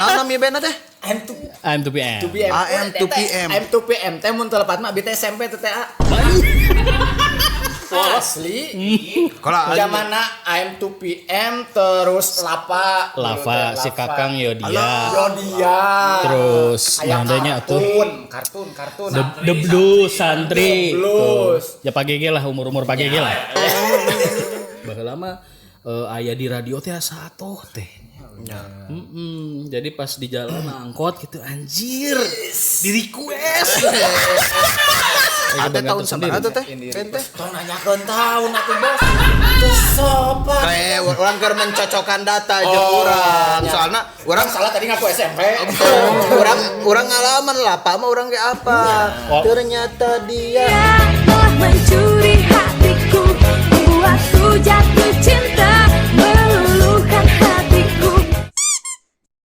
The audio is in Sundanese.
Naon nami band teh? AM to AM to PM. to PM. AM to PM. AM to PM teh mun teu lepat mah abi teh SMP teh teh. Asli. Kalau Zamana AM to PM terus Lapa. Lava si Kakang Yodia. Yodia. Terus Aya naon deui nya atuh? Kartun, kartun, kartun. The Blues, Santri. The Blues. Tuh. Ya pagege lah, umur-umur pagege lah. Baheula mah aya di radio teh satu teh. Jadi pas di jalan angkot gitu, anjir, di request. Ada tahun sabaraha tuh teh? Band teh? Tong nanyakeun tahun atuh, Bos. Teu sopan. Eh, urang keur mencocokkan data jeung Oh, urang. nya. Soalna urang Urang salah tadi ngaku SMP. Urang urang ngalaman lah, Pak mah urang kayak apa? Oh. Ternyata dia Telah mencuri hatiku, membuatku jatuh cinta.